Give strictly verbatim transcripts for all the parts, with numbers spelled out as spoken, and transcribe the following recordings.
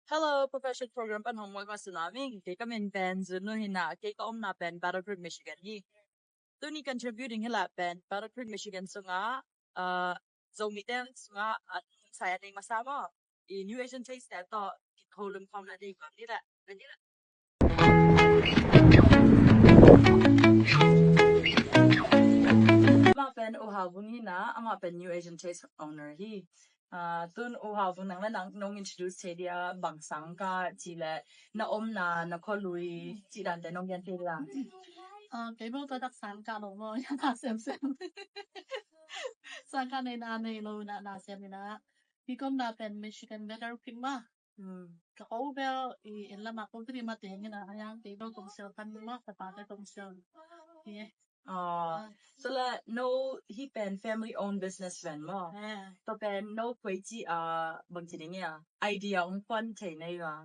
Hello, Profession Program pan hong muak ma suna ming. Kei ka min pen Zunu hina, kei ka omna pen Battle Creek, Michigan hi. Tuni contributing hila pen Battle Creek, Michigan sunga, uh, Zomi te sunga, uh, saya ding masa mo. I New Asian Taste te to, ki kolum kom na ding kom ni la, na ni la. Amah pen U Hau Vung hina, amah pen New Asian Taste owner hi. Ah, tun U Hau Vung nang le nang nong introduce thei dia bang sangkah ci le na omna, na khualui ci dante nong gen thei dia. Ah, kei bang tua dak sangkah lo mo, ya ka sem sem. Sangkah nei na nei lo na na sem na. Hi kom na pen Michigan Battle Creek ma. Hmm. Ka ko bel i en lama ko tri ma te ngina ayang te bel kong sel kan ma ka pa te kong sel. Ye. Ah, so la no hi pen family owned business pen mo. Eh. To pen no kwei ci a bang ci ding ya. Idea ong pon thei nei wa.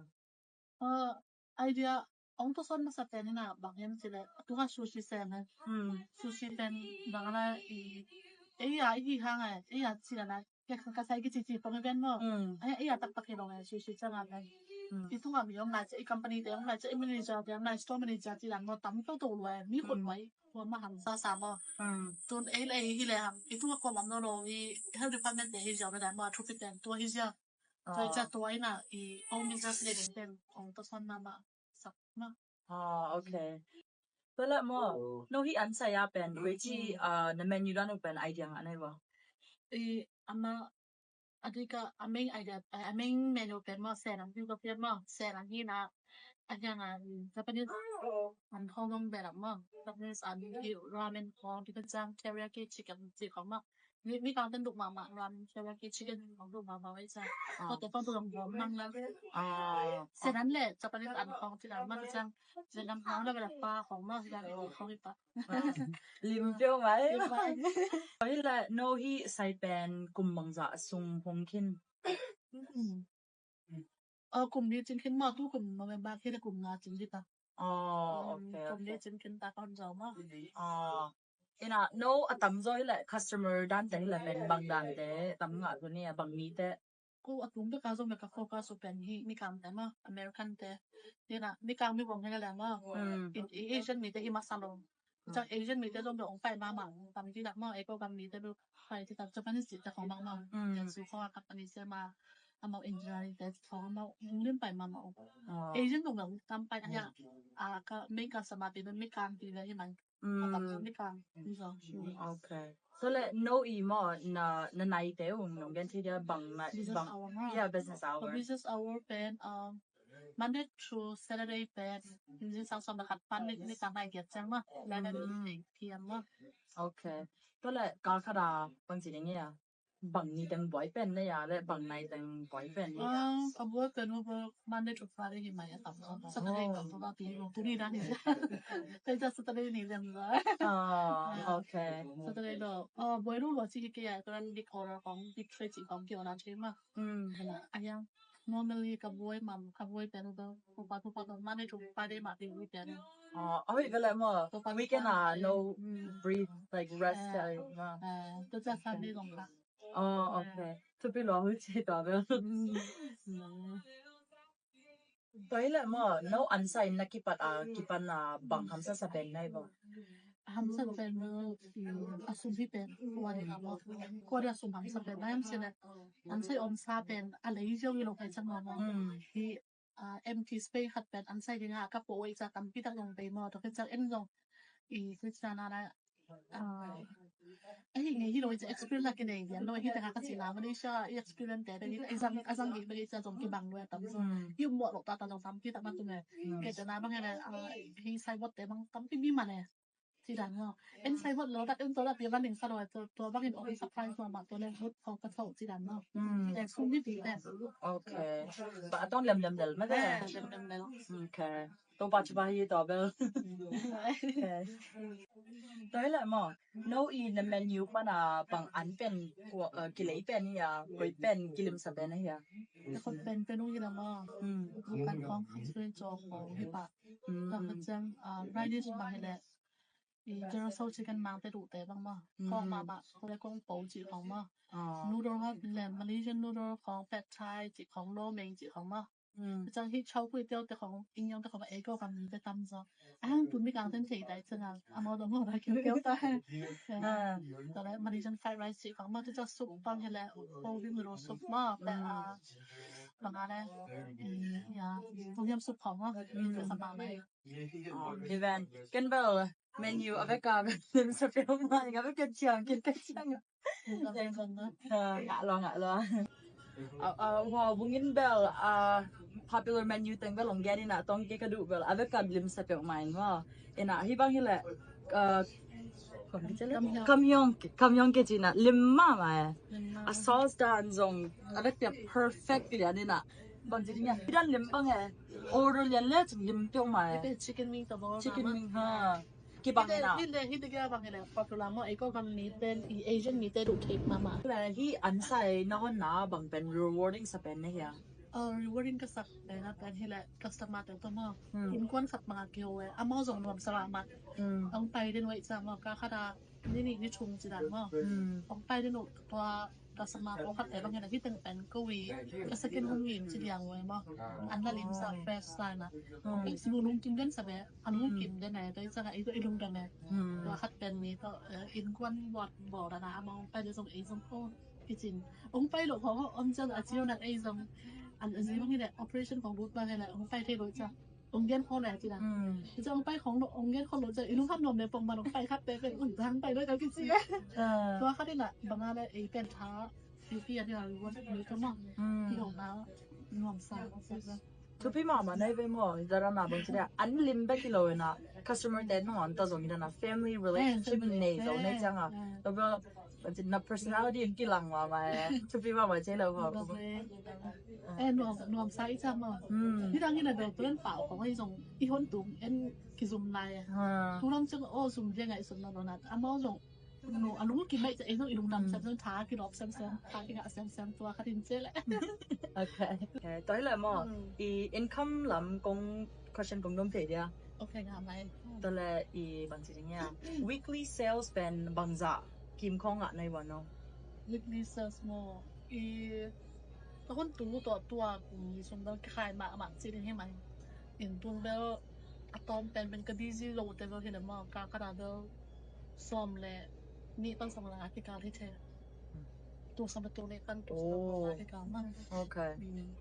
Uh, idea ong to son masa pen na bang hem ci le. Tu ka sushi sen eh. Hmm. Sushi pen bang la i. Eh ya i hi hang eh. Eh ya ci la na. Ka, ka sai kici ci pong event mo. Mm. Ai, ai, a taktak hi lo ngai, sushi ciang a ngai. Mm. I tunga mi om nai, i company te om nai, i manager te om nai, store manager ci dan mo, tam to to lo, mi khun mai, tua ma ham sa sa mo. Mm. Tun ei le ei hi le ham, i tunga ko mam no lo, i health department te hi zia, me dan mo, thu pi ten tua hi zia. Tua i ca tua i na, i ong business le den ten, ong to son ma ma, sak ma. Ah, okay. Tua leh maw, no hih an sai a pen, wei ci, ah, na menu dan uh pen idea ngah nai maw? I, amah, a dik a, a main idea, a main menu pen maw, sen ang, dik a pian maw, sen ang hi na, a hiang a, Japanese, an hong dong belak maw, Japanese an, hi ramen khong, dik a ciang, teriyaki chicken, ci khong maw. Mi, mi kang ten duk mahmah, ramen, teriyaki chicken, khong duk mahmah, wei sa. Ah. Ko te khong duk mahmah, nang la. Ah. Sen an le, Japanese an khong, ci dan maw, dik a ciang, Vietnam khong la, bela pa khong maw, dik a khong i pa. Lim pio mai. Lim pio mai. Oi la, no hih sai pen kum bangzah sung hong khin. Aw, kum li cing khin maw, tu kum November khin a kum nga cing dih ta. Aw, okay, kum li cing khin ta kon zau maw. Aw. Ina, no, a tamzaw hi leh customer dante hi leh pen bang dante tam ngah tu ni a bang mite. Ko a tung bek a zong bek a focus uh pen hi Mikang te maw, American te. Ina, Mikang mi bong hi leh maw. Mm. I, i Asian mite hi masa lo. Cak Asian mite zong bek ong pai mahmah, tam dih tak maw, ei ko gam mite bek pai dih tak, Japanese te khong mahmah. Mm. Su khong a company se ma, amau engineering te khong amau lim pai mahmah. Asian zong bek tam pai a, a ka main customer te bek Mikang te bek hi mai. Mm. A tam Mikang. Okay. So le no i maw na, na nai te ung nong gen thei dia bang nai, business hour maw. Yeah, business hour. Business hour pen, um, Monday through Saturday pen, ni sang som na khat pan ni, ni tang nai giat ciang maw, eleven A M maw. Okay. Tua leh kal khat a bang ci ding ia? Bang ni teng buai pen na ia leh bang nai teng buai pen na ia? Ah, ka buai pen uh Monday to Friday hi mai a tam. Saturday ka buai pen uh tu ni dan hi. Kei ta Saturday ni dan. Ah, okay. Saturday do. Ah, buai lu lo ci hi kei a, tua nan big order khong, big trade ci khong ki order ci maw. Mm. A hiang. Normally ka buai mam, ka buai pen ka, ko pa, ko pa, ko Monday to Friday ma pi buai pen. Ah, oi, ka leh maw. Weekend a no breathe, like, rest time maw. Ah, tu ca Sunday zong ka. Oh, okay. Tu pi lo hui ci ta bel. Tua hi leh maw, no an sai na kipat a, kipan a bang hamsa sa pen nai maw. Hamsa pen maw, a sum hi pen, kua de maw. Kua de a sum hamsa pen nai, am ci leh. An sai om sa pen, a lei ziau hi lo kai cang maw. Mm. Hi, ah, empty space khat pen an sai ding a ka po wei ca tampi tak zong bei maw, tua khit ciang en zong i Christian a la, ah, ei ngei hi lo i ca experience la kinei dian lo hi, tengah ka cina Malaysia i experience te, i zang, a zang i Malaysia zong kibang lo a tam zong. Mm. I um mawh lo ta ta zong tampi tak ma tu nge. Mm. Kei te na bang he le, ah, hi sai bot te bang tampi mi ma le. Ci dan maw. En sai bot lo, tak en to la pi ban ding sa lo, to, to bang in ong surprise maw, maw to le hut ko ka to ci dan maw. Mm. Te sum ni pi te. Okay. Ba tong lem lem del ma de. Eh, lem lem del. Okay. To ba ci ba hi to bel. Okay. To hi leh maw. No i na menu pan a bang an pen ko, eh, kilei pen ia, koi pen kilim sa pen ia. Ko pen pen u hi la maw. Mm. Kan kong experience jo ko hi pa. Mm. Ka pen ciang, ah, rice bang hi leh. I General Tso chicken mang te duh te bang maw. Kong mahmah, ko le kong po ci khong maw. Ah. Noodle ha, le Malaysian noodle khong, pad thai ci khong, lo mein ci khong maw. Cang hi chau kui teo te khong, ing yong te khong, e ko kam ni te tam zo. Ang tun mi kang ten thei dai cang ang. Amo do mo da keu keu ta. Tole Malaysian fried rice ci khong ma tu cang soup pang hele. Ko him ro soup ma pe a. Bang a le. Ya. Ko him soup khong ma. Sa ma le. Even ken bel menu a vek a bel lim sa peuhmah ing a, a vek a ciang kin ka ciang. Ngah lua, ngah lua. Wow, bungin bel popular menu teng bel ong gen ina, tong ke ka duh bel a vek a lim sa peuhmah ing maw. Ina hi bang hi leh kamyong, kamyong ke ci ina lim mahmah e. A sauce dan zong a vek a perfect lian ina. Bang ci ding a hi dan lim bang e. Order lian le cin lim peuhmah e. Chicken wing ta bawl. Chicken wing ha. Kibang ina. Hi de, hi de kibang ina. Popular maw, ei ko kam mi pen, i Asian mi te duh thei mahmah. Hi an sai na hon na bang pen rewarding sa pen na hia. Rewarding ka sak pen na pen hi le customer te to maw. Innkuan khat bang a kiho e. Amau zong nuam sa mahmah. Ong pai den wei sa maw, ka khat a ni ni ni chung ci dan maw. Ong pai den uh tua Ka sama pawlkhat te bangin a hi teng pen ko i ka second home in ci diang wai maw. An la lim sa fresh sa na. Ong pai si bu lungkim den sa be, an lungkim den a, tua i sang a i lungdam e. Tua khat pen mi tawh innkuan buat bawl dan a, amau ong pai de zong ei zong ko i cin. Ong pai lo ko om ciang a ci o nak ei zong. An a zi bangin a operation kong lut bangin a ong pai thei lo ciang. Ong gen khol le ci na. Ci ong pai khong lo, ong gen khol lo ci i lungkham nuam le pong man ong pai khat te pen ong dang pai lo ci. Tua khat in a bang a le ei pen tha. Pi pi a di a reward ni ka ma. Ki lo na nuam sa. Thupi mahmah nai ve maw, zara na bang ci le an lim bek hi lo na. Customer te nong an ta zong i na family relationship nei zo nei ciang a. Tua bel na personality in kilang mahmah e. Thupi mahmah ci lo maw. Eh, nuam, nuam sa i cam a. Hi dang hi na bel tuan pau kong ei zong i hon tung en kizum lai a. Tulang ciang o zum dia ngai sun na lo na. Amau zong nu a lungkim mai ca ei zong i lungdam sa zong tha kilop sem sem, tha kingah sem sem tua khat in ci le. Okay. Tua hi le maw, i income lam kong question kong nuam thei dia. Okay, ngah mai. Tua le i bang ci ding ia. Weekly sales pen bangzah kim khong ngah nai ua no. Weekly sales maw. I ka hun tu tawh tua kum ni sung bel ka khai mahmah ci ding hi mai. In tung bel a tawm pen pen ka busy lo te bel hi le maw, ka ka da bel sawm le nih pan sawm le a kikal hi the. Tu sawm le tu nih pan tu sawm le a kikal maw. Okay.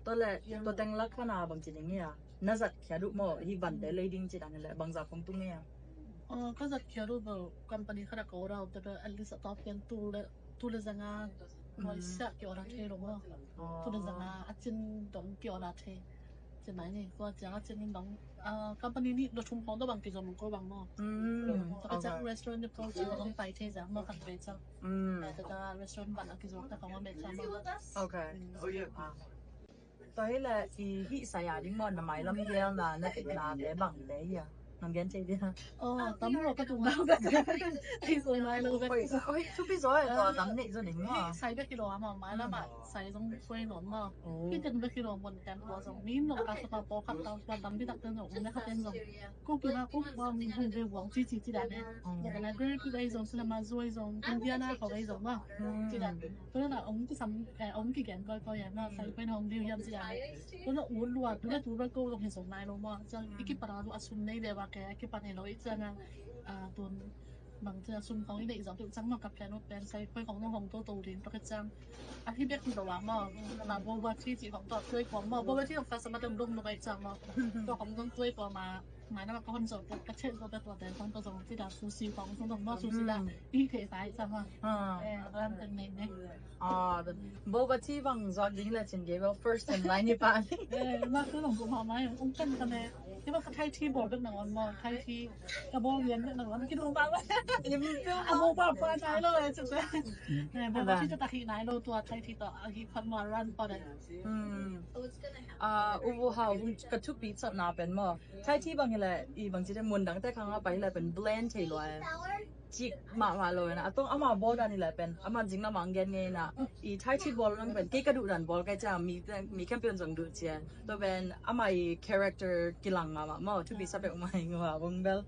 Tua le tua teng lak khan a bang ci ding ia. Na zat khia duh maw, hi van te lei ding ci dang le bangza kong tung ia. Ka zat khia duh bel company khat a ka order te bel at least a tawm pen tu le tu le zanga nuai siah ki order thei lo maw. Tu le zanga a cin dong ki order thei. Ci mai ni, tua ciang a cin dong company ni lo thum khong do bang ki zom ko bang maw. Tua ka ciang restaurant de ko ci dong pai thei zang maw khat pai ciang. Tua ka restaurant bang a ki zom ta khong a me ciang maw. Okay. Tua hi le i hih sai a ding maw na mailam gel na na tikna te bang te hi a. Nang gen thei dia. Oh, tam lo ka tung nau ka. Thei zoi nai lo ka. Oi, oi, thupi zoi a tua tam nei zoi ning maw. Sai bek hi lo a maw, mailam a sai zong zoi lo maw. Hi ten bek hi lo mon ten tua zong. Min lo ka sa pa po khat tau tua tam bi tak ten zong, ne khat ten zong. Ko ki na ko ba mi hung ve wang ci ci ci da ne. Tua ka library ki gai zong, cinema zoi zong, Indiana ko gai zong maw. Ci da. Tua na ong ki sam, ong ki gen koi koi a na, sai koi na ong diu yam ci da. Tua na u lua, tua na tua ko zong hi zong nai lo maw. Ciang i kipan a tua a sum nei le ba ke, a kipan hi lo i ciang a, a tun bang ciang a sum kong i nei zong tua ciang maw ka plan u pen sai koi kong nong hong to to ding tua ka ciang. A hi bek hi lo a maw. Na bo ba ci ci kong to tuai kong maw. Bo ba ci kong ka sa ma tem dong lo kai ciang maw. Tua kong nong tuai kong ma. Mai na ka hon zo ka chet zo ka tua te hon to zo ti da sushi kong zo dong maw sushi da. I thei sai sa maw. Eh, ram ten nei nei. Ah, bo ba ti bang zo ding la chin ge bo first and line ni pa. Eh, ma ka long ko ma mai ong kan ka ne. Ti ba ka Thai tea bol dong na on maw Thai tea. Ka bol lian dong na on ki dong ba. A bo ba pa nai lo eh. Eh, bo ba ti ta hi nai lo tua Thai tea to a hi khat maw ran pa de. Ah, u bu hau ka thupi chot na pen maw. Thai tea bang hi le i bang ci te mun dang te khang a pai hi le pen blend thei lo e. Cik mahmah lo e na. A tong ama bawl dan hi le pen ama zing na mang gen ngei na. I Thai tea bawl nang pen kei ka duh dan bawl kai cia mi mi khempeuh in zong duh cia. Tua pen ama i character kilang mahmah maw thupi sa pek mai ngua bong bel.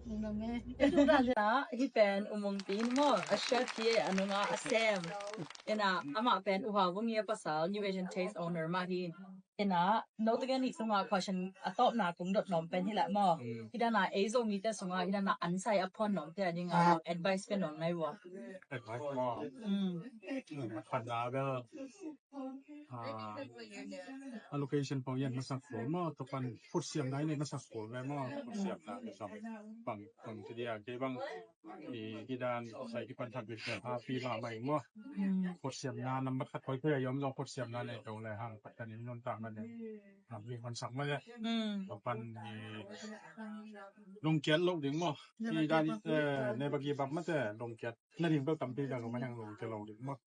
Na hi pen U Mung Tin maw a chef hi a nunga a sem. Ina ama pen U Hau Vung i a pasal New Asian Taste owner mah hi. Ina, no te gen ni sunga question a tawpna kong dot nuam pen hi leh maw. Hi dana ei Zomite sunga hi dana answer a phuan nuam te a dinga advice pen nuam ngai ua. Advice maw. Khatna bel, ah, allocation pau yan masak ko maw, to pan phut siam nai nei masak ko ve maw, phut siam na ke sam. Bang, bang ti dia ke bang. I, i dan sai ki pan thak bik ha pi ma mai maw. Phut siam na number khat koi koi a yom zong phut siam na nei to le hang pat kan in non ta ma le. Nam ri hon sak ma le. Pan i lungkiat lo ding maw. I dan i ne bagi bap ma te lungkiat. Na ding bel tampi dan lo ma hang lungkiat lo ding maw.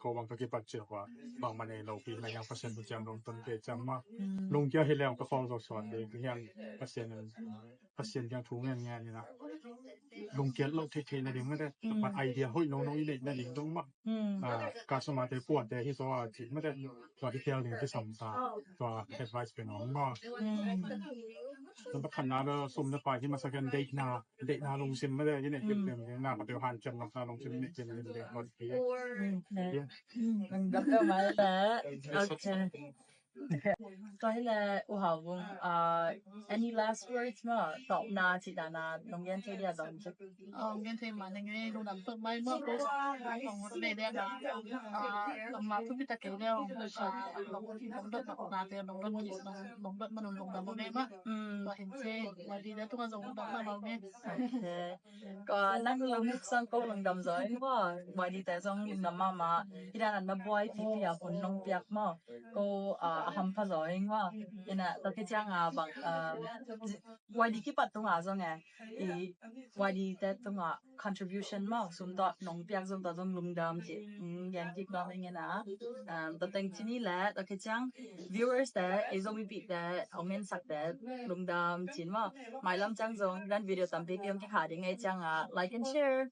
Ko bang ka kipat cia kwa. Bang ma nei lo pi ma hang Pasian pu ciam lungton te ciam maw. Lungkiat hi leng ka khol zo suan ding hang Pasian Pasian kiang thu ngen ngen ni na. Lungkiat lo thei thei na ding mate. Pat idea hoih no no i nei na ding dong ma. Ka suma te puan te hi so a ci mate. Tua i tel ding te sam sa. Tua advice pe no ma. Tua pa khan na da sum na pa hi ma sa kan date na, date na lungsim mate i nei kip dem na ka pe han cem na lungsim nei cem dem ko. Ang gap ka mai la. Okay. Tua hi leh U Hau Vung, ah, any last words maw? Tawpna cih dana nong gen thei dia zong cih. Nong gen thei mah neng ei lungdam pek mai maw ko. Nong dei dia na. Ah, nong ma thupi ta kei dia. Nong dot na te nong dot ki nong dot ma nong lungdam pek mai maw. Tua hin cih. Mai di dia tunga zong lungdam pek mai maw. Ko nang lungdam sang ko lungdam zong maw. Mai di te zong lungdam mah mah. Hi dana na buai pipi a hun nong piak maw. Ko, ah, a hampha zaw ing maw. Ina, tua khit ciang a bang, ah, Y D kipat tunga zong e. I Y D te tunga contribution maw. Sum tawh nong piak zong tawh zong lungdam ci. Mm, gen kik dawm ing ina. Um, tua teng ci ni le, tua khit ciang viewers te, ei Zomi pi te, hong en sak te, lungdam ci maw. Mailam ciang zong, dan video tampi pi hong kikha ding ei ciang a, like and share.